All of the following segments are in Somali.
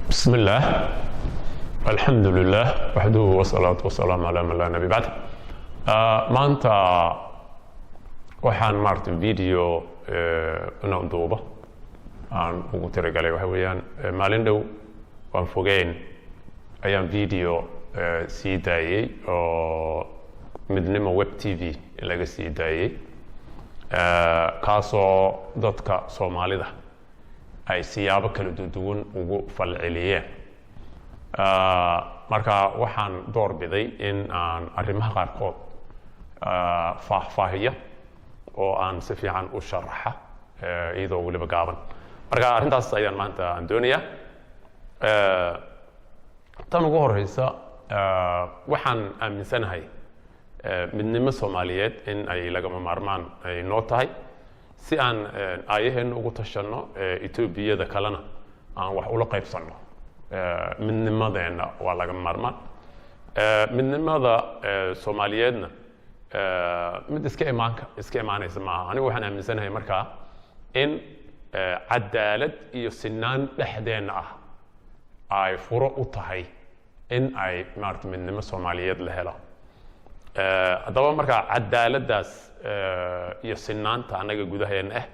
بسم الله، الحمد لله وحده، والصلاة والسلام على من لا نبي بعده. Maanta waxaan maarata video inaan duubo aan ugu talagalay waxa weeyaan, maalin dhow waan fogeyn ayaan video sii daayey oo Midnimo Web TV laga sii daayey, kaasoo dadka Soomaalida ay siyaabo kala duwan ugu falceliyeen. Marka waxaan door biday in aan arrimaha qaarkood faahfaahiyo oo aan si fiican u sharaxa, iyadoo weliba gaaban. Marka arrintaas ayaan maanta aan doonayaa. Tan ugu horeysa, waxaan aaminsanahay midnimo Soomaaliyeed in ay lagama maarmaan ay noo tahay si aan aayaheenna ugu tashanno, Etoobiyada kalena aan wax ula qaybsanno. Midnimadeenna waa lagama maarmaan. Midnimada Soomaaliyeedna mid iska imaanka iska imaanaysa maaha. Anigu waxaan aaminsanahay markaa in cadaalad iyo sinaan dhexdeenna ah ay furo u tahay in ay maarata midnimo Soomaaliyeed la helo. Haddaba markaa cadaaladdaas iyo sinaanta annaga gudaheena ah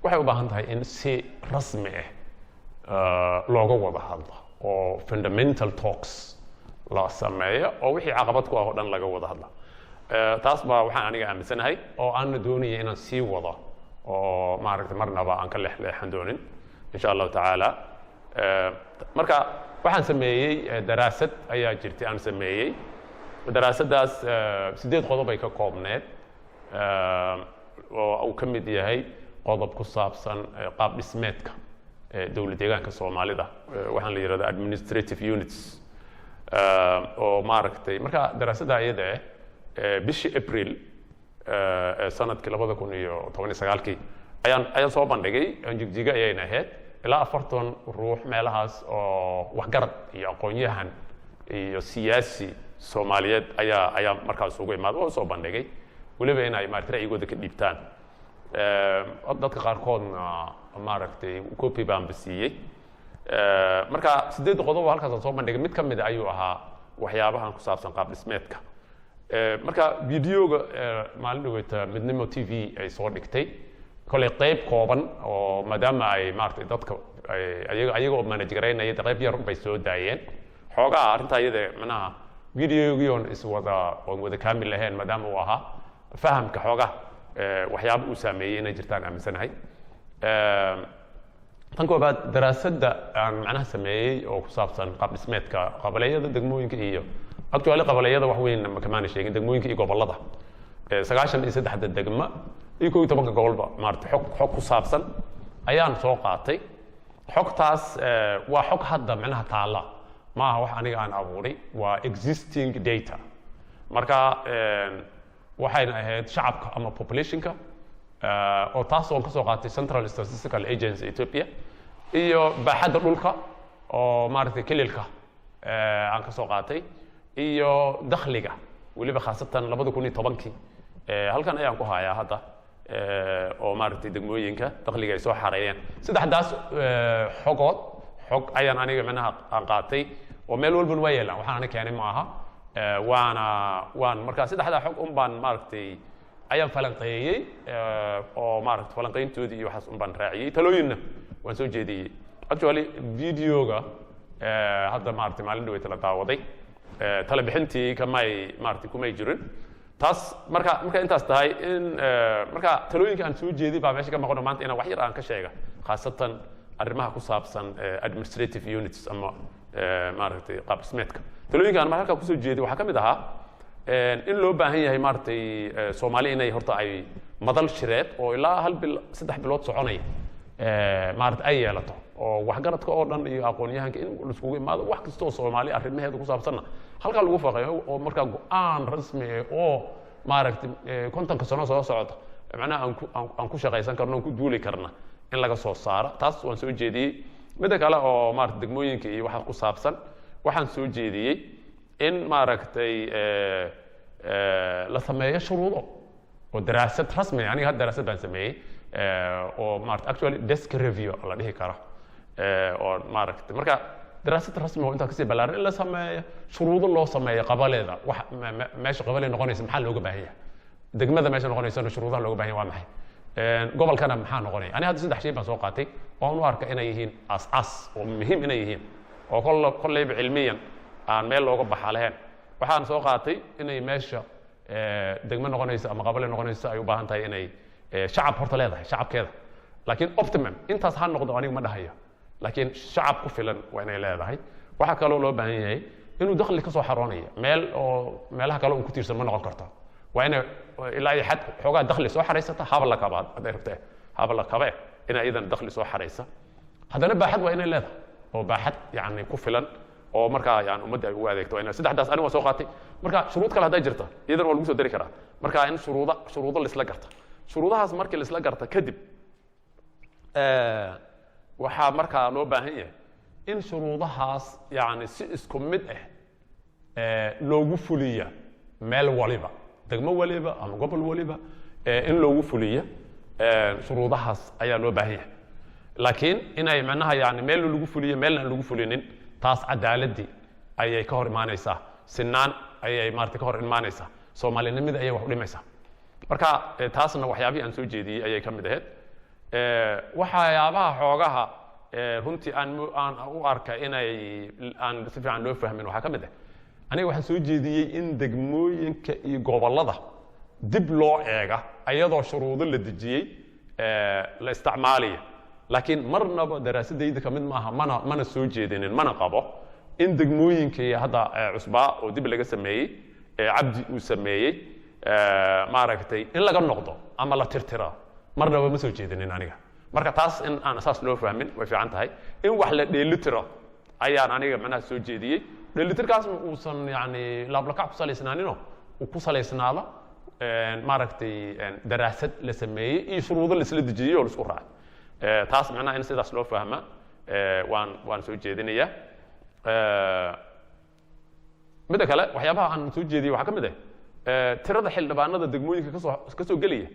waxay u baahan tahay in si rasmi ah looga wada hadlo oo fundamental talks la sameeyo oo wixii caqabad ku ah oo dhan laga wada hadla. Taas baa waxaan aniga aaminsanahay oo aanna doonaya inaan sii wado oo maaragtay marnaba aan ka leexleexan doonin, insha Allahu tacaala. Marka waxaan sameeyey daraasad ayaa jirtay aan sameeyey. Daraasaddaas sideed qodob ay ka koobneed, oo uu ka mid yahay qodob ku saabsan qaab dhismeedka dowlad deegaanka Soomaalida, waxaan la yidhahda administrative units, oo maaragtay marka daraasadda iyada eh bishii April ee sanadkii 2019-kii ayaan soo bandhigay. Jigjiga ayayna ahayd. Ilaa 40 ruux meelahaas oo waxgarad iyo aqoon-yahan iyo siyaasi Soomaaliyeed ayaa markaas ugu imaaday oo soo bandhigay, weliba in ay maaragtay ra'yigooda ka dhiibtaan. Dadka qaarkoodna maaragtay copy baanba siiyey. Marka sideed qodob oo halkaas aan soo bandhigay mid ka mid a ayuu ahaa waxyaabahan ku saabsan qaab dhismeedka. Marka videoga maalin dhaweyta Midnimo TV ay soo dhigtay, kolay qayb kooban oo maadaama ay maaragtay dadka ayaga oo manage garaynaya, qayb yar bay soo daayeen. Xoogaa arrintaa iyada macnaha videogii oon iswada oon wada kaamil lahayn, maadaama uu ahaa fahamka xoogaa waxyaaba uu saameeyey inay jirtaan aaminsanahay. Tan koobaad, daraasadda aan macnaha sameeyey oo ku saabsan qaab dhismeedka qabaleeyada, degmooyinka iyo actually qabaleeyada wax weyn kamaana sheegin, degmooyinka iyo gobollada, 93-da degma iyo 11-ka gobolba maarata xog ku saabsan ayaan soo qaatay. Xogtaas waa xog hadda macnaha taalla, maaha wax aniga aan abuuray, waa existing data. Marka waxayna ahayd shacabka ama populationka, oo taas oon ka soo qaatay Central Statistical Agency Ethiopia, iyo baaxadda dhulka oo maaragtay kililka aan ka soo qaatay, iyo dakhliga weliba khaasatan 2010-kii. Halkan ayaan ku hayaa hadda, oo maaragtay degmooyinka dakhliga ay soo xareeyeen. Saddexdaas xogood xog ayaan aniga macnaha aan qaatay oo meel walbana waa yeelaan, waxaan aniga keenay ma aha. Waana waan marka saddexdaa xog un baan maaragtay ayaan falanqeeyey, oo maaragtay falanqeyntoodii iyo waxaas un baan raaciyey, talooyinna waan soo jeediyey. Actually videoga hadda maaragtay maalin dhaweyta la daawaday, tala bixintii kamay maaragtay kumay jirin taas. Marka intaas tahay in marka talooyinka aan soo jeediy baa meesha ka maqano maanta inaan wax yar aan ka sheega, khaasatan arrimaha ku saabsan administrative units ama maaragtay qaab dhismeedka. Talooyinka aan halkaa kusoo jeediy waxaa ka mid ahaa in loo baahan yahay maaragtay Soomaali inay horta ay madal shireed oo ilaa hal bil 3 bilood soconaya maaragtay ay yeelato, oo waxgaradka oo dhan iyo aqoon-yahanka in laiskugu imaado, wax kasta oo Soomaali arrimaheeda ku saabsanna halkaa lagu faqayo, oo markaa go-aan rasmi ah oo maaragtay 50-ka sano soo socota macnaha aan ku shaqaysan karno, aan ku duuli karna in laga soo saaro. Taas waan soo jeediyey. Midda kale oo maaragtay degmooyinka iyo waxa ku saabsan, waxaan soo jeediyey in maaragtay la sameeyo shuruudo oo daraasad rasmi ah. Aniga hadda daraasad baan sameeyey oo maarata actually desk review la dhihi karo, oo maaragtay marka Daraasad rasmi oo intaa kasii ballaaran in la sameeyo, shuruudo loo sameeyo qabaleeda, wax meesha qabale noqonaysa maxaa looga baahan yahay, degmada meesha noqonaysana shuruudaha looga baahan yahay waa maxay, gobolkana maxaa noqonaya. Ani hadda saddex shay baan soo qaatay oo aan u arka inay yihiin aas-aas oo muhiim inay yihiin, oo kolleyba cilmiyan aan meel looga baxa lahayn. Waxaan soo qaatay inay meesha degmo noqonaysa ama qabale noqonaysa ay u baahan tahay inay shacab horta leedahay, shacabkeeda, laakiin optimum intaas ha noqdo anigu ma dhahayo, laakiin shacab ku filan waa inay leedahay. Waxaa kaloo loo baahan yahay inuu dakhli ka soo xaroonaya, meel oo meelaha kale un ku tiirsan ma noqon karto, waa inay ilaa iyo xad xoogaa dakhli soo xaraysata, haba la kabaad hadday rabtee, haba la kabe, inay iyadan dakhli soo xaraysa. Haddana baaxad waa inay leedahay, oo baaxad yani ku filan oo markaa yani ummadda ay ugu adeegto. Waa inay saddexdaas aniga waan soo qaatay. Marka shuruud kale hadday jirta, iyadana waa lagu soo dari karaa. Marka in shuruudo laisla garta, shuruudahaas markii laisla garta kadib, waxaa markaa loo baahan yahay in shuruudahaas yani si isku mid ah loogu fuliya meel waliba, degmo waliba ama gobol waliba, in loogu fuliya shuruudahaas ayaa loo baahan yahay. Laakiin inay macnaha yani meel lagu fuliyo, meelna aan lagu fulinin, taas cadaaladii ayay ka hor imaanaysaa, sinaan ayay maarata ka hor imaanaysaa, soomaalinimada ayay wax u dhimaysaa. Marka taasna waxyaabihii aan soo jeediyey ayay ka mid ahayd. Waxyaabaha xoogaha runtii aan u arka inay aan si fiican loo fahmin waxaa ka mid ah, aniga waxaan soo jeediyey in degmooyinka iyo gobollada dib loo eega ayadoo shuruudo la dejiyey la isticmaalaya. Laakiin marnaba daraasadayda ka mid maaha, mana soo jeedinin, mana qabo in degmooyinkii hadda cusbaa oo dib laga sameeyey, Cabdi uu sameeyey, maaragtay, in laga noqdo ama la tirtiro marnaba ma soo jeedinin aniga. Marka taas in aan saas loo fahmin way fiican tahay. In wax la dheelitiro ayaan aniga macnaha soo jeediyey, dheelitirkaasna uusan yani laablakac ku salaysnaaninoo uu ku salaysnaado maaragtay daraasad la sameeyey iyo shuruudo la isla dejiyey oo la isku raacay. Taas macnaha in sidaas loo fahma waan soo jeedinayaa. Midda kale, waxyaabaha aan soo jeediyey waxaa ka mid ah tirada xildhibaanada degmooyinka kasoo gelaya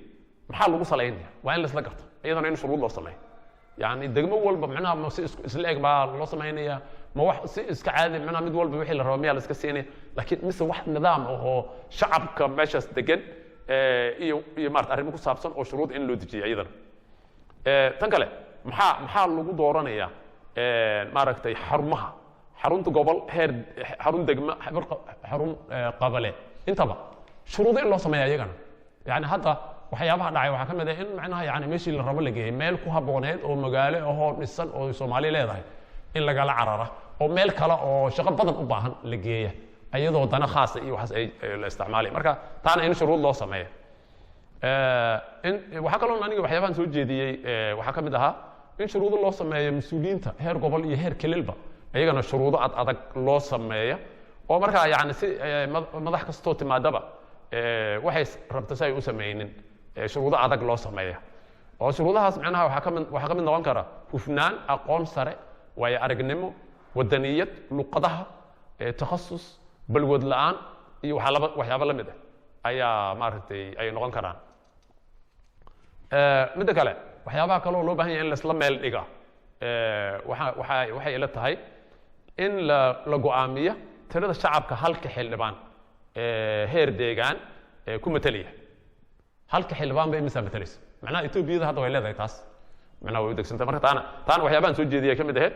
maxaa lagu salaynaya? Waa in la isla garto iyadana, in shuruud loo sameeyo. Yani degmo walba macnaha ma si isla eg baa loo samaynaya, ma wax si iska caadi, macnaha mid walba wixii la rabo miyaa la iska siinaya, laakiin mise wax nidaam ahoo shacabka meeshaas degan iyo maarata arrimo ku saabsan oo shuruud in loo dejiyo iyadana. Tan kale, maxaa lagu dooranayaa maaragtay xarumaha, xarunta gobol, heer xarun degma, xarun qabale, intaba shuruudo in loo sameeya iyagana. Yani hadda waxyaabaha dhacay waxaa ka mid ah in macnaha yani meeshii la rabo la geeyey, meel ku habbooneed oo magaalo ahoo dhisan oo Soomaali leedahay in lagala carara oo meel kale oo shaqo badan u baahan la geeya, iyadoo dana khaasa iyo waxaas ay la isticmaalay. Marka taana in shuruud loo sameeyo. In waxaa kaloo aniga waxyaabahan soo jeediyey waxaa ka mid ahaa in shuruudo loo sameeyo mas-uuliyiinta heer gobol iyo heer kelilba, iyagana shuruudo ad adag loo sameeyo, oo markaa yani si madax kastoo timaadaba waxay rabta si ay u sameynin, shuruudo adag loo sameeya. Oo shuruudahaas macnaha waxaa ka mid noqon kara hufnaan, aqoon sare, waayo aragnimo, wadaniyad, luqadaha, takhasus, balwad la'aan iyo waxyaaba la mid ah ayaa maaragtay ay noqon karaan. Midda kale, waxyaabaha kale oo loo baahan yahay in laisla meel dhiga waxay ila tahay in la go'aamiyo tirada shacabka halka xildhibaan heer deegaan ku matalaya. Halka xildhibaan ba imisaa matalaysa? Macnaha Etoobiyada hadda way leedahay taas, macnaha way u degsantay. Marka taana waxyaabahan soo jeediyay ka mid ahayd.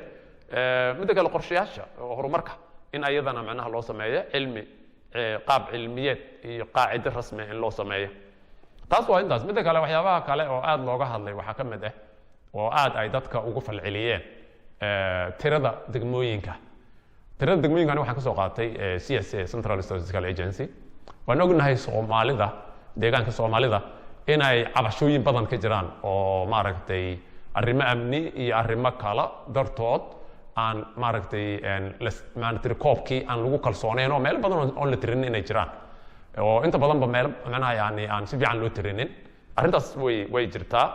Midda kale, qorshayaasha oo horumarka in ayadana macnaha loo sameeyo cilmi, qaab cilmiyeed iyo qaacido rasmi in loo sameeyo. Taas waa intaas. Midda kale, waxyaabaha kale oo aad looga hadlay waxaa ka mid ah oo aad ay dadka ugu falceliyeen tirada degmooyinka. Tirada degmooyinka aniga waxaan ka soo qaatay CSA, Central Statistical Agency. Waan ognahay Soomaalida, deegaanka Soomaalida, inay cabashooyin badan ka jiraan oo maaragtay arrimo amni iyo arrimo kala dartood aan maaragtay maaragtay koobkii aan lagu kalsoonayn, oo meelo badan oon la tirinin inay jiraan, oo inta badanba meelo macnaha yani aan si fiican loo tirinin. Arrintaas way jirtaa.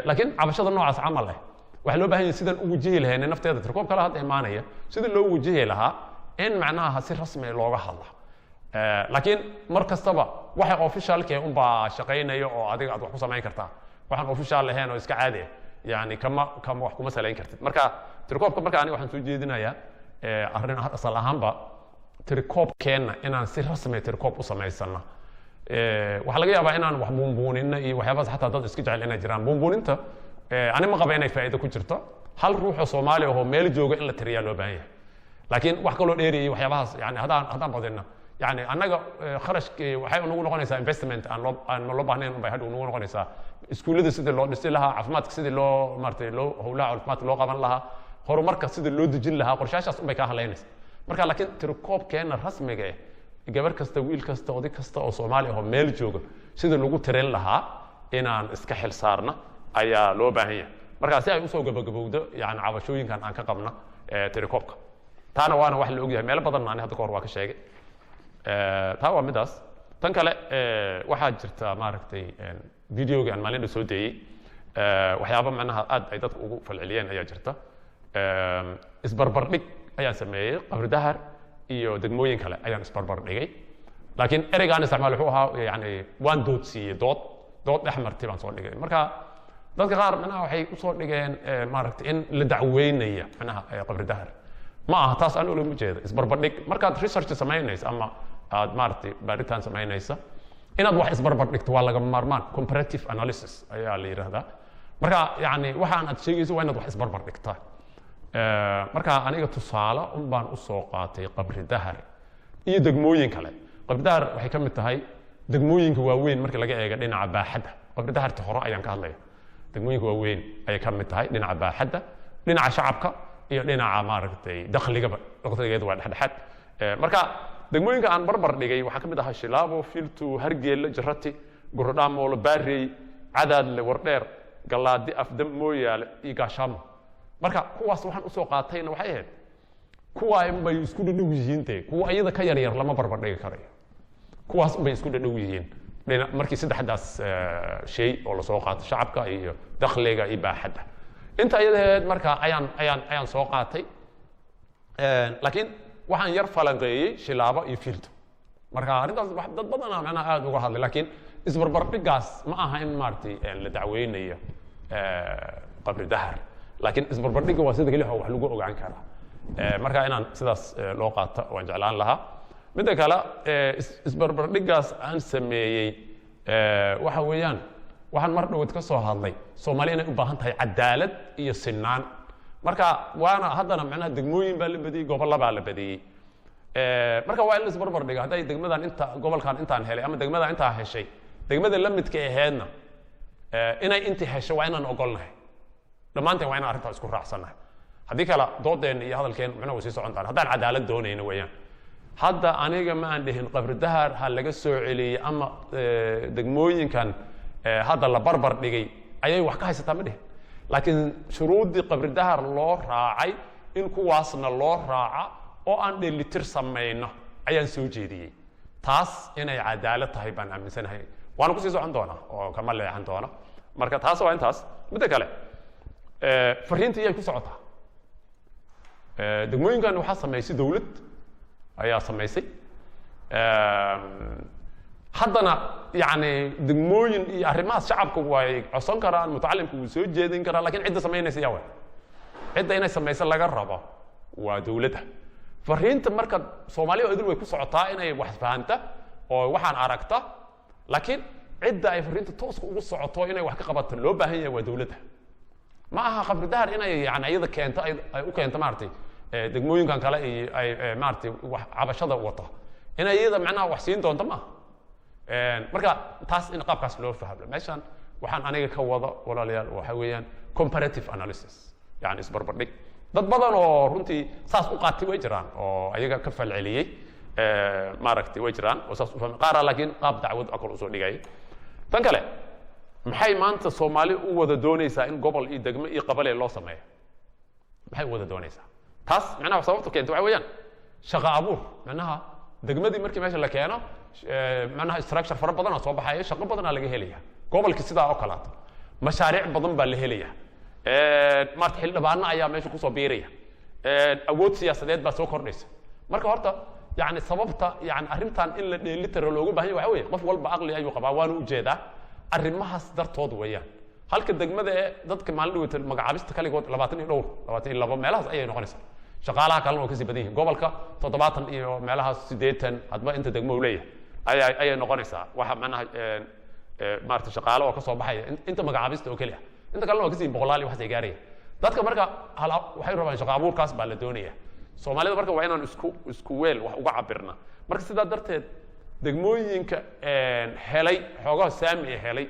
Laakiin cabashada noocaas camal ah waxaa loo baahan yahay sidaan u wajihi lahayn nafteeda tirkoob kale hadda imaanaya, sidii loo wajihi lahaa in macnaha si rasmi looga hadla. Laakiin mar kastaba waxa officialke unbaa shaqaynaya oo adiga aad wax ku samayn kartaa. Waxaan official ahayn oo iska caadi ah. Yani kama wax kuma salayn kartid. Marka tirikoobka, marka aniga waxaan soo jeedinayaa arrin asal ahaanba tirikoobkeenna inaan si rasmi tirikoob u samaysana. Waxaa laga yaabaa inaan wax buunbuunina iyo waxyaabahaas, xataa dad iska jecel inay jiraan buunbuuninta. Ani ma qaba inay faa'iido ku jirto. Hal ruux oo Soomaali ahoo meel jooga in la tiriyaa loo baahan yahay, laakiin wax kaloo dheeriyay waxyaabahaas, yani haddaan badina, yani annaga kharashkii waxay nagu noqonaysaa investment aan loo baahnayn unbay hadhow nagu noqonaysaa. Iskuullada sidii loo dhisi lahaa, caafimaadka sidii loo maaragtay loo howlaha caafimaadka loo qaban lahaa, horumarka sidii loo dejin lahaa, qorshayaashaas unbay kaa halaynaysa. Marka laakiin tirikoobkeenna rasmiga eh, gabar kasta, wiil kasta, oday kasta oo Soomaali ah oo meel jooga sidii lagu tirin lahaa inaan iska xil saarna ayaa loo baahan yahay. Marka si ay usoo gabagabowdo yani cabashooyinkan aan ka qabna tirikoobka, taana waana wax la ogyahay meelo badan, ani hadda ka hor waa ka sheegay. Taa waa midaas. Tan kale, waxaa jirta maaragtay videoga aan maalin dhow soo deeyey, waxyaaba macnaha aad ay dadku ugu falceliyeen ayaa jirta. Isbarbardhig ayaan sameeyey, Qabri Dahar iyo degmooyin kale ayaan isbarbar dhigay, laakiin ereygaan isticmaal wuxuu ahaa yani waan doodsiiyey, dood dhex martay baan soo dhigay. Marka dadka qaar macnaha waxay usoo dhigeen maaragtay in la dacweynaya macnaha Qabri Dahar. Ma aha taas, aan ulama jeeda. Isbarbardhig, markaad research samaynaysa ama aad maaragtay baaritaan samaynaysa, inaad wax isbarbar dhigto waa lagama maarmaan. Comparative analysis ayaa la yidhahdaa. Marka yani waxaan aad sheegayso waa inaad wax isbarbar dhigtaa. Marka aniga tusaale un baan usoo qaatay Qabri Dahar iyo degmooyin kale. Qabri Dahar waxay ka mid tahay degmooyinka waaweyn marka laga eego dhinaca baaxadda. Qabri Daharta hore ayaan ka hadlaya. Degmooyinka waaweyn ayay ka mid tahay dhinaca baaxadda, dhinaca shacabka iyo dhinaca maaragtay dakhligaba, dakhligeedu waa dhexdhexaad. Marka degmooyinka aan barbar dhigay waxaa ka mid ahaa Shilaabo, Filtu, Hargeelle, Jarati, Gorodhamoolo, Baarey, Cadaadle, Wardheer, Galaadi, Afdam, Mooyaale iyo Gaashaamo. Marka kuwaas waxaan usoo qaatayna waxay ahayd kuwa bay isku dhadhow yihiin dee, kuwa iyada ka yaryar lama barbar dhigi karayo. Kuwaas unbay isku dhadhow yihiin markii saddexdaas shay oo lasoo qaato, shacabka iyo dakhliga iyo baaxadda inta iyadaheed. Marka ayaan soo qaatay, laakiin waxaan yar falanqeeyey Shilaabo iyo Fiilto. Marka arrintaas dad badanaa macnaha aada uga hadlay, laakiin isbarbardhigaas ma aha in maaragtay la dacweynayo Qabri Dahar, laakiin isbarbardhigga waa sida keliya wax lagu ogaan karaa. Marka inaan sidaas loo qaato waan jeclaan lahaa. Midda kale, isbarbardhiggaas aan sameeyey waxa weeyaan waxaan mar dhowad ka soo hadlay Soomaali inay u baahan tahay cadaalad iyo sinaan. Marka waana haddana macnaha degmooyin baa la badiyey, gobollo baa la badiyey. Marka waa in la isbarbar dhigo. Hadday degmadan inta, gobolkan intaan helay ama degmadan intaa heshay, degmada la midka aheedna inay intii hesho waa inaan ogolnahay dhammaanteen, waa inaan arrintaa isku raacsannahay. Haddii kale doodeenna iyo hadalkeen macnaha way sii socon doonaan, haddaan cadaalad doonayno weeyaan. Hadda aniga ma aan dhihin Qabri Dahar ha laga soo celiyey ama degmooyinkan hadda la barbar dhigay ayay wax ka haysataa, ma dhihin, laakiin shuruuddii Qabri Dahar loo raacay in kuwaasna loo raaca oo aan dheelitir samayno ayaan soo jeediyey. Taas inay cadaalad tahay baan aaminsanahay, waana kusii socon doonaa oo kama leexan doono. Marka taas waa intaas. Midda kale, fariinta iyay ku socotaa? Degmooyinkan waxaa samaysay dowlad ayaa samaysay. Haddana yani degmooyin iyo arrimahaas shacabka way codsan karaan, mutacalimka wuu soo jeedin karaa, lakin cidda samaynaysa yaa way? Cidda inay samayso laga rabo waa dowladda. Fariinta marka Soomaaliya idil way ku socotaa inay wax fahanta oo waxaan aragta, laakiin cidda ay fariinta tooska ugu socoto inay wax ka qabato loo baahan yahay waa dowladda. Ma aha Qabri Dahar inay yani iyada keento, ay u keento maaragtay degmooyinkan kale iyo ay maaragtay wax cabashada wata inay iyada macnaha wax siin doonto maaha. Marka taas in qaabkaas loo fahmo. Meeshan waxaan aniga ka wado, walaalayaal, waxa weeyaan comparative analysis, yani isbarbardhig. Dad badan oo runtii saas u qaatay way jiraan oo ayaga ka falceliyey maaragtay way jiraan oo saas u fahmay qaaraa, laakiin qaab dacwad akal usoo dhigayay. Tan kale, maxay maanta Soomaali u wada doonaysaa in gobol iyo degmo iyo qabale loo sameeyo? Maxay u wada doonaysaa taas? Macnaha sababta keenta waxa weeyaan shaqo abuur. Macnaha degmadii markii meesha la keeno, macnaha structure fara badanaa soo baxaya, shaqo badanaa laga helaya. Gobolkii sidaa oo kaleeto mashaariic badan baa la helaya, maarata xildhibaano ayaa meesha kusoo biiraya, awood siyaasadeed baa soo kordhaysa. Marka horta yani sababta yani arrintan in la dheelitiro loogu baahan yahay waxa weeye qof walba aqli ayuu qabaa, waanu ujeedaa arrimahaas dartood weeyaan. Halka degmada ee dadka maalin dhaweyta magacaabista kaligood 20 iyo dhowr, 22 meelahaas ayay noqonaysaa. Shaqaalaha kalena waa kasii badan yihiin. Gobolka 70 iyo meelahaas, 80, hadba inta degmo uu leeyahay ayay noqonaysaa. Waxa macnaha maarata shaqaale oo kasoo baxaya inta magacaabista oo keliya, inta kalena waa kasii boqolaal iyo waxaas ay gaaraya dadka. Marka hal waxay rabaan shaqo abuurkaas baa la doonaya Soomaalida. Marka waa inaan isku weel wax uga cabirna. Marka sidaa darteed degmooyinka helay xoogaha saami ee helay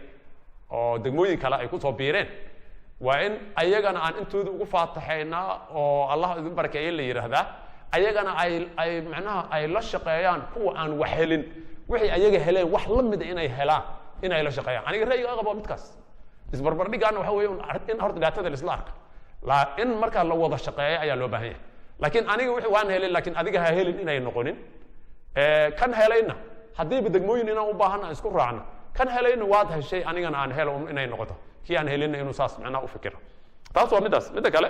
oo degmooyin kale ay kusoo biireen, waa in ayagana aan intooda ugu faataxaynaa oo "Allah idin barakeeye" la yidhaahdaa, ayagana ay macnaha ay la shaqeeyaan kuwa aan wax helin, wixii ayaga heleen wax la mida inay helaan, inay la shaqeeyaan. Aniga ra'yiga qabo midkaas isbarbardhigaana waxa weeye in horta dhibaatada la isla arka la in markaa la wada shaqeeyo ayaa loo baahan yahay. Laakiin aniga wixii waan helin, laakiin adiga ha helin inay noqonin. Kan helayna haddiiba degmooyin inaan u baahan aan isku raacno, kan helayna waad heshay, anigana aan helo inay noqoto, kii aan helinna inuu saas macnaha u fikiro. Taas waa middaas. Midda kale,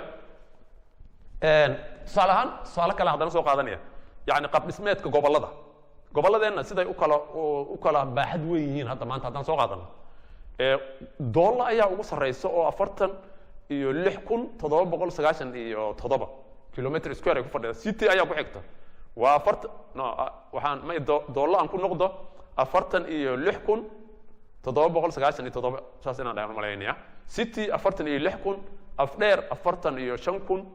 tusaale ahaan, tusaale kale haddana soo qaadanaya, yani qaab dhismeedka gobollada, gobolladeenna siday u kala baaxad weyn yihiin hadda maanta haddaan soo qaadano, Doolla ayaa ugu sarreysa oo 46,797 kilometer square ay ku fadhida. City ayaa ku xigta, waa afartan, no, waxaan may Doollo aan ku noqdo, 46,797, saas inaan dhahan malaynaya. City 46,000, Afdheer 45,000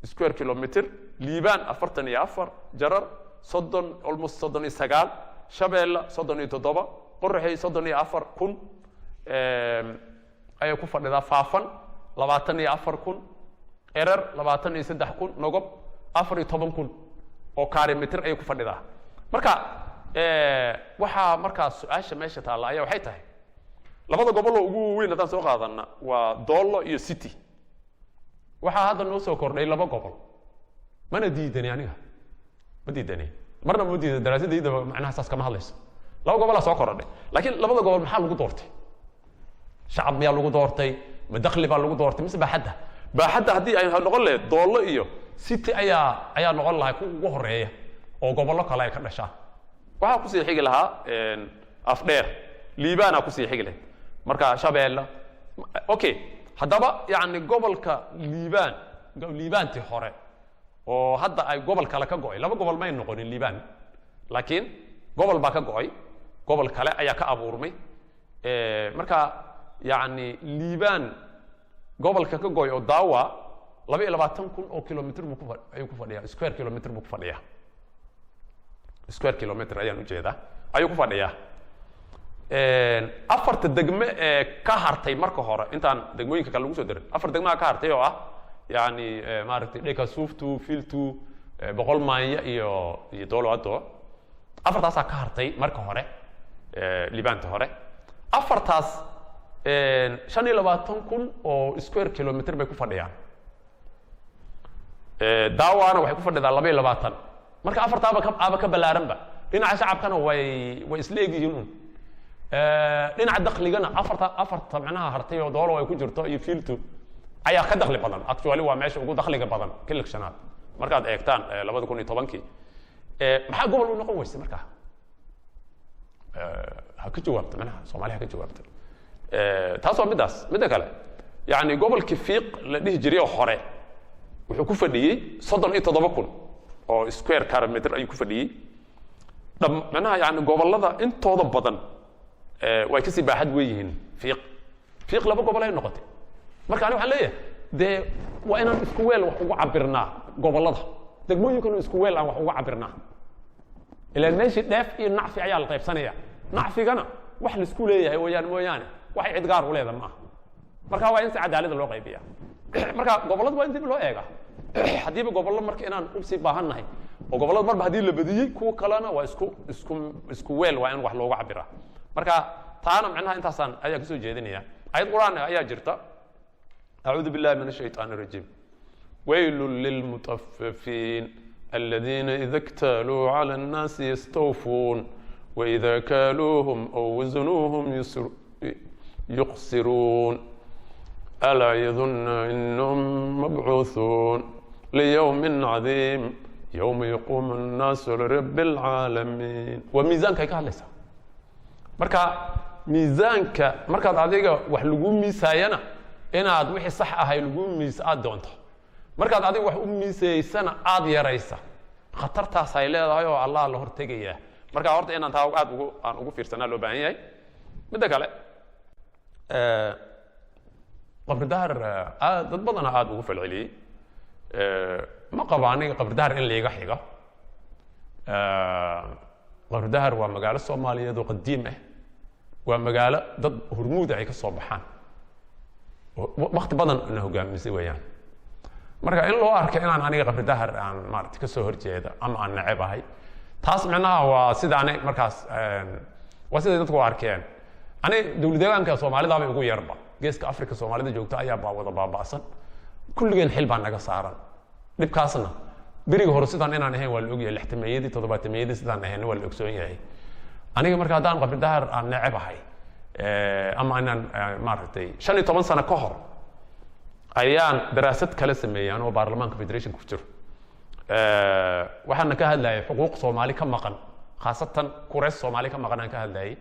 square kilometer, Liibaan 44, Jarar 30, almost 39, Shabeelle 37, Qoraxey 34,000 ayay ku fadhidaa, Faafan 24,000, Erer 23,000, Nogob 14,000 oo kilometer ayay ku fadhidaa. Marka waxaa markaas su-aasha meesha taalla ayaa waxay tahay, labada gobol oo ugu waaweyn haddaan soo qaadana waa Doollo iyo City. Waxaa hadda noo soo kordhay laba gobol. Mana diidani, aniga ma diidani, marna ma diidan, daraasadayda macnaha saas kama hadlayso. Laba gobolaa soo korodhay, laakiin labada gobol maxaa lagu doortay? Shacab miyaa lagu doortay? Ma dakhli baa lagu doortay mise baaxadda? Baaxadda haddii ay noqon lahayd, Doollo iyo City ayaa noqon lahay kuwa ugu horeeya oo gobollo kale ay ka dhashaan. Waxaa kusii xigi lahaa Afdheer, Liibaanaa kusii xigi lahayd, marka Shabeelle. Okay, haddaba yani gobolka Liibaan, Liibaantii hore oo hadda ay gobol kale ka go'ay, laba gobol may noqonin Liibaan, laakiin gobol baa ka go'ay, gobol kale ayaa ka abuurmay. Marka yani Liibaan gobolka ka go'ay oo Daawa 22,000 oo kilomitr buu ku ayuu ku fadhiyaa, square kilometer buu ku fadhiyaa, square kilometer ayaan ujeedaa ayuu ku fadhiyaa. Afarta degme ee ka hartay marka hore, intaan degmooyinka kale lagu soo darin, afar degmaa ka hartay oo ah yani maaragtay Dheka, Suuftu, Filtu, Boqol Maanya iyo Doolo Ado, afartaasaa ka hartay marka hore Liibaanta hore. Afartaas 25,000 oo square kilometer bay ku fadhiyaan. Daawana waxay ku fadhidaa 22. Marka afartaaba ka aaba ka ballaaranba. Dhinaca shacabkana way isla egyihiin un. Dhinaca dakhligana afarta macnaha hartay oo Doolo ay ku jirto iyo Fiiltu ayaa ka dakhli badan. Actually waa meesha ugu dakhliga badan kilik shanaad markaad eegtaan 2010-kii. Maxaa gobol u noqon weyse? Markaa ha ka jawaabto macnaha Soomaaliya ha ka jawaabto. Taas waa middaas. Midda kale, yani gobolkii Fiiq la dhihi jiray oo hore wuxuu ku fadhiyey 37,000 oo square kilometer ayuu ku fadhiyey. Dham macnaha yani gobollada intooda badan way kasii baaxad weyn yihiin Fiiq. Fiiq laba gobol ay noqotay. Marka ani waxaan leeyahay, dee waa inaan isku weel wax ugu cabirnaa gobollada, degmooyinkanu isku weel aan wax ugu cabirnaa. Ilaan meeshii dheef iyo nacfi ayaa la qaybsanaya, nacfigana wax laisku leeyahay wayaan mooyaane waxay cid gaar u leeda maaha. Marka waa in si cadaalada loo qaybiya. Marka gobollada waa in dib loo eega haddiiba gobollo marka inaan usii baahan nahay oo gobollada marba haddii la badiyey, kuwa kalena waa isku weel waa in wax loogu cabiraa. Marka taana macnaha intaasaan ayaa kasoo jeedinaya. Ayad Qur'aan ayaa jirta: أعوذ بالله من الشيطان الرجيم، ويل للمطففين الذين إذا اكتالوا على الناس يستوفون وإذا كالوهم أو وزنوهم يخسرون ألا يظن إنهم مبعوثون ليوم عظيم يوم يقوم الناس لرب العالمين. وميزان كي كهلسا. Marka Miisaanka markaad adiga wax lagu miisaayana, inaad wixii sax ahay lagu miis aad doonto, markaad adiga wax u miisaysana aad yaraysa, khatartaas ay leedahay oo Allah la hortegayaa. Marka horta inaan taa aad ugu aan ugu fiirsanaa loo baahan yahay. Midda kale, Qabridahar aad dad badana aada ugu falceliyey. Ma qabo aniga Qabridahar in liiga xigo. Qabridahar waa magaalo Soomaaliyeed oo qadiim ah, waa magaalo dad hormuud ay ka soo baxaan, wakti badan na hogaamisay weeyaan. Marka in loo arko inaan aniga Qabridahar aan maarata ka soo horjeeda ama aan neceb ahay, taas micnaha waa sida ani markaas waa siday dadku u arkeen. Ani dowlad deegaanka Soomaalidaaba ugu yarba Geeska Africa Soomaalida joogta ayaa baa wada baaba'san. Kulligeen xil baa naga saaran dhibkaasna. Beriga hore sidaan inaan ahayn waa la ogyahay, 60-meeyadii, 70-meeyadii sidaan ahayn waa la ogsoon yahay. Aniga marka haddaan Qabridahar aan neceb ahay ama inaan maaragtay, 15 sano ka hor ayaan daraasad kala sameeyey anoo baarlamaanka federation ku jiro. Waxaana ka hadlayay xuquuq Soomaali ka maqan, khaasatan kuraas Soomaali ka maqan aan ka hadlayay,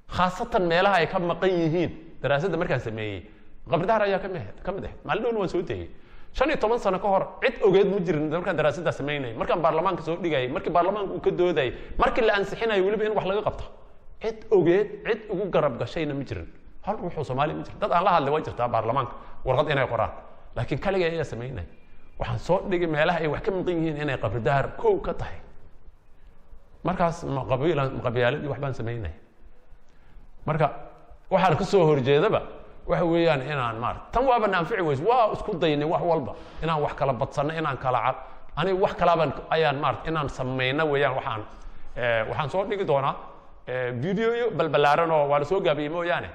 khaasatan meelaha ay ka maqan yihiin. Daraasadda markaan sameeyey Qabridahar ayaa ka mid ah. Maalin dhowna waan soo tegey. 15 sano ka hor cid ogeed ma jirin markaan daraasaddaa samaynayay, markaan baarlamaanka soo dhigayay, markii baarlamaanka uu ka doodayay, markii la ansixinayo weliba in wax laga qabto. Cid ogeed, cid ugu garab gashayna ma jirin, hal ruuxoo Soomaali ma jirin. Dad aan la hadlay waa jirtaa baarlamaanka warqad inay qoraan, laakiin kaligay ayaa samaynaya. Waxaan soo dhigay meelaha ay wax ka maqan yihiin inay Qabridahar kow ka tahay. Markaas ma qabiilan, ma qabyaaladii wax baan samaynaya? Marka waxaan ka soo horjeedaba waxa weeyaan inaan maarata tan waaba na anfici weyse. Waa isku daynay wax walba inaan wax kala badsanno, inaan kala cad aniga wax kalaabaan ayaan maarata inaan samayno weeyaan. Waxaan soo dhigi doonaa videoyo balbalaaran oo waa la soo gaabiyey mooyaane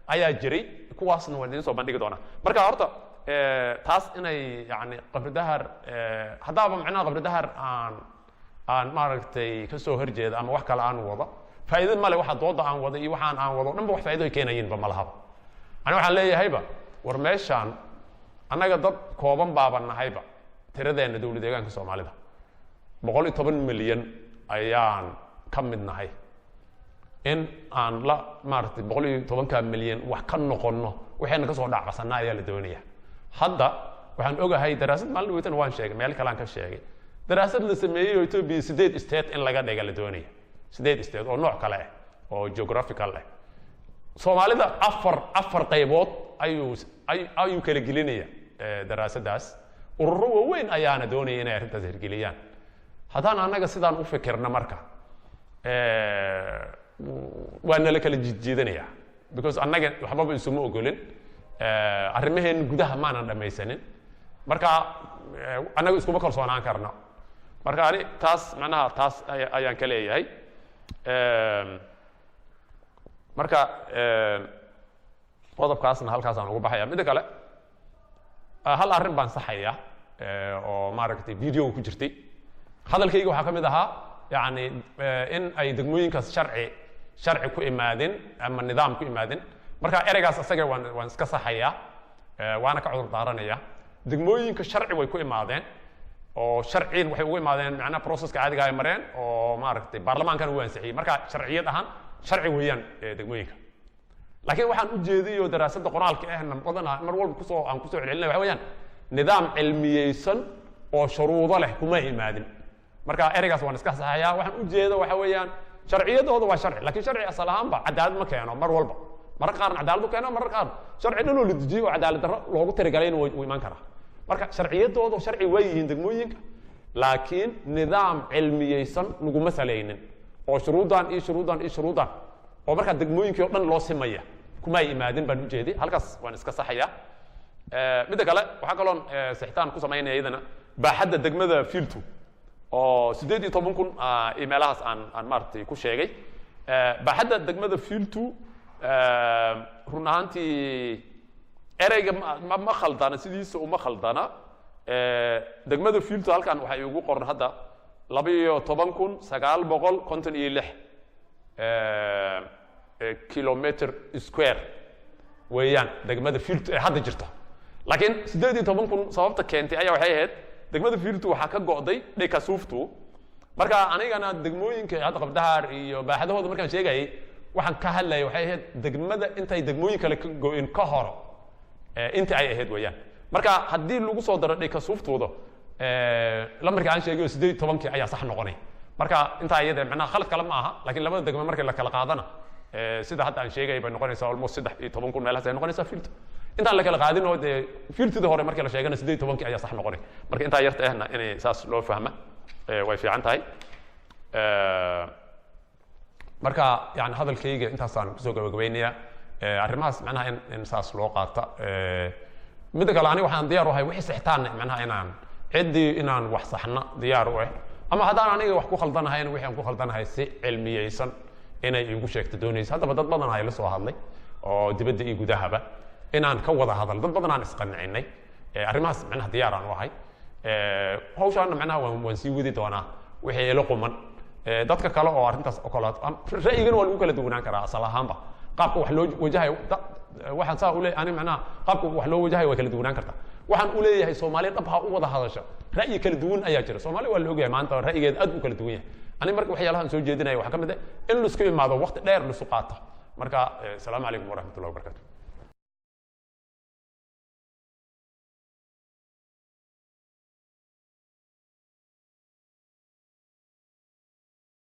ayaa jiray, kuwaasna waan idiin soo bandhigi doonaa. Marka horta taas inay yani Qabridahar haddaaba macnaha Qabridahar aan maaragtay ka soo horjeeda ama wax kale aan wado, faa'iido male. Waxa dooda aan wado iyo waxaan aan wado dhanba wax faa'iido ay keenayinba ma lahaba. Ani waxaan leeyahayba, war meeshaan annaga dad kooban baaba nahayba. Tiradeenna dowlad deegaanka Soomaalida 110 milyan ayaan ka mid nahay. In aan la maaragtay 110-ka milyan wax ka noqonno, waxayna kasoo dhacsanaa ayaa la doonaya. Hadda waxaan ogahay daraasad maalin dhaweytana waan sheegay, meel kale aan ka sheegay, daraasad la sameeyey oo Ethiopia sideed state in laga dhiga la doonaya, sideed state oo nooc kale ah oo geographical ah. Soomaalida afar qaybood ayuu kala gelinaya daraasaddaas. Ururo waaweyn ayaana doonaya inay arrintaas hirgeliyaan. Haddaan annaga sidaan u fikirna marka waa nala kala jiidjiidanaya, because annaga waxbaba isuma ogolin, arrimaheen gudaha maanan dhammaysanin. Marka annaga iskuma kalsoonaan karno. Marka ani taas macnaha taas ayaan ka leeyahay. Marka qodobkaasna halkaasaan ugu baxaya. Midda kale, hal arrin baan saxaya oo maaragtay videoga ku jirtay. Hadalkayga waxaa ka mid ahaa yani in ay degmooyinkaas sharci ku imaadin ama nidaam ku imaadin. Marka ereygaas asaga waan iska saxaya, waana ka cudur daaranaya. Degmooyinka sharci way ku imaadeen, oo sharciin waxay ugu imaadeen macnaha processka caadiga ay mareen oo maaragtay baarlamaankana uu ansixiyey. Marka sharciyad ahaan sharci weeyaan degmooyinka. Laakiin waxaan u jeediyo daraasadda qoraalka ahna badanaa mar walba aan kusoo celcelinaya waxa weeyaan nidaam cilmiyeysan oo shuruudo leh kuma imaadin. Marka ereygaas waan iska saxayaa. Waxaan u jeedo waxa weeyaan sharciyadooda waa sharci, laakiin sharci asal ahaanba cadaalad ma keeno mar walba. Marar qaarna cadaalad u keeno, marar qaar sharci dhan oo la dejiyey oo cadaalad darro loogu tirigalayna wuu imaan karaa. Marka sharciyadooda sharci waa yihiin degmooyinka, laakiin nidaam cilmiyeysan laguma salaynin oo shuruuddan iyo shuruuddan iyo shuruuddan oo markaa degmooyinkii oo dhan loo simaya kuma ay imaadin baan ujeedi. Halkaas waan iska saxaya. Midda kale, waxaa kaloon sixitaan ku samaynaya iyadana baaxadda degmada Filtu oo 18,000 iyo meelahaas aan maaragtay ku sheegay. Baaxadda degmada Filtu run ahaantii ereyga ma khaldana, sidiisa uma khaldana. Degmada Filtu halkan waxay igu qoran hadda 12,956 kilometer square weeyaan degmada Filtu ee hadda jirta. Laakiin 18,000 sababta keentay ayaa waxay ahayd degmada Filtu waxaa ka go'day Dheka Suuftu. Marka anigana degmooyinka hadda Qabdahar iyo baaxadahooda markaan sheegayay, Waxaan ka hadlayay waxay ahayd degmada intay degmooyin kale ka go-in ka horo, inta ay ahayd weeyaan. Marka haddii lagu soo daro dhika suuftooda, lambarkii aan sheegay oo 18-kii ayaa sax noqonay. Marka intaa iyada macnaha khalad kale ma aha, laakiin labada degmo markii la kala qaadana, sida hadda aan sheegay bay noqonaysaa, almost 13,000 meelahaas ay noqonaysaa filto. Intaan la kala qaadin oo dee filtida hore markii la sheegana, 18-kii ayaa sax noqonay. Marka intaa yarta ahna inay saas loo fahma way fiican tahay. Marka yani hadalkayga intaasaan kusoo gabagabaynayaa. Arrimahaas macnaha in saas loo qaata. Midda kale, aniga waxaan diyaar u ahay wixii sixtaanna, macnaha inaan ciddii inaan wax saxna diyaar u ah, ama haddaan aniga wax ku khaldanahayna, wixii aan ku khaldanahay si cilmiyeysan inay iigu sheegto doonaysa. Haddaba dad badan ay la soo hadlay oo dibadda iyo gudahaba inaan ka wada hadal, dad badan aan isqancinay. Arrimahaas macnaha diyaar aan u ahay. Hawshaana macnaha waan sii wadi doonaa wixii ila quman. Dadka kale oo arrintaas oo kale ra'yigana waa lagu kala duwanaan karaa asal ahaanba. Qaabka wax loo wajahayo, waxaan saa u leeyahay ani, macnaha qaabka wax loo wajahayo way kala duwanaan kartaa. Waxaan u leeyahay Soomaali dhab ha u wada hadasha, ra'yi kala duwan ayaa jira. Soomaali waa la ogyahay maanta ra'yigeeda aad u kala duwan yahay. Ani marka waxyaalahan soo jeedinaya waxaa ka mid ah in laisku imaado, waqti dheer laisu qaato. Marka asalaamu calaykum waraxmatullahi wabarakatu.